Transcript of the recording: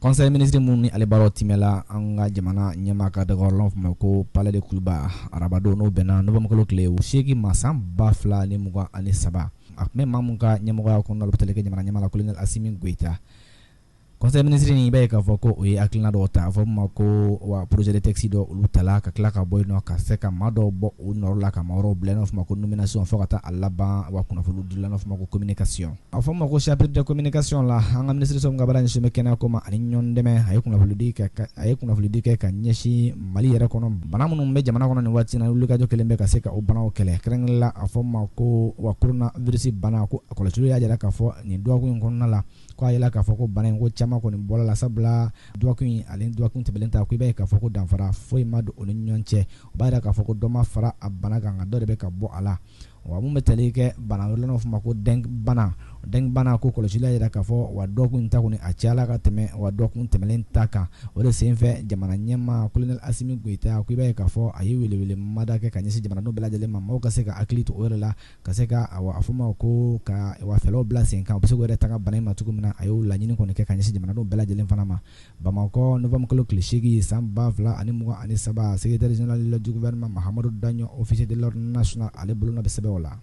Conseil ministre minnu ni ale baaraw timɛla an ka jamana ɲɛmaa ka dagayɔrɔ la ma ko palais de Kuluba arabadon, n'o bɛnna novembre tile 8 ma san 2023, a tun bɛ maa min ka ɲɛmɔgɔya kɔnɔna la, o bɛ tali kɛ jamana ɲɛmaa la, colonel Asimi Goyita. Conseil ministre in, i b'a ye k'a fɔ ko o ye hakilina dɔw ta, a fɔ ma ko wa projet de texte dɔ olu tala, ka tila ka bɔ yen nɔ, ka se ka maa dɔw bɔ u nɔrɔ la, ka maa wɛrɛw bila, n'a fɔ ma ko nomination, fo ka taa a laban wa kunnafoni dila, n'a fɔ ma ko communication. A fɔ ma ko chapitre de communication la, an ka minisiriso min ka baara ɲɛsin bɛ kɛnɛya ko ma ani ɲɔgɔn dɛmɛ, a ye kunnafonidi kɛ ka ɲɛsin Mali yɛrɛ kɔnɔ, bana minnu bɛ jamana kɔnɔ nin waati na, wulikajɔ kelen bɛ ka se ka o banaw kɛlɛ, kɛrɛnkɛrɛnnen la a fɔ ma ko wa coronavirus bana. Ko a kɔlɔsiliw y'a jira k'a fɔ nin dɔgɔkun in kɔnɔna la, ko a yela k'a fɔ ko bana in ko caman kɔni bɔra la, sabula dɔgɔkun in ani dɔgɔkun tɛmɛnen ta, ko i b'a ye k'a fɔ ko danfara foyi ma don u ni ɲɔgɔn cɛ. O b'a jira k'a fɔ ko dɔ ma fara a bana kan, nka dɔ de bɛ ka bɔ a la. Wa mun bɛ tali kɛ bana wɛrɛ la, n'o fɔ ma ko dengue bana, dengue bana, ko kɔlɔsili y'a jira k'a fɔ wa dɔgɔkun in ta kɔni a cayala ka tɛmɛ wa dɔgɔkun tɛmɛnen ta kan. O de senfɛ, jamana ɲɛmaa colonel Asimi Goyita, ko i b'a ye k'a fɔ a ye welewele mada kɛ ka ɲɛsin jamanadenw bɛɛ lajɛlen ma, maaw ka se ka hakili to o yɛrɛ la, ka se ka a fɔ ma ko ka wa fɛɛrɛw bila sen kan, u bɛ se k'u yɛrɛ tanga bana in ma cogo min na. A y'o laɲini kɔni kɛ ka ɲɛsin jamanadenw bɛɛ lajɛlen fana ma. Bamakɔ, novembre kalo tile 8 san 2023, secrétaire général du gouvernement Mahamadu Daɲɔ, officier de l'ordre national, ale bolonɔ bɛ sɛbɛn o la.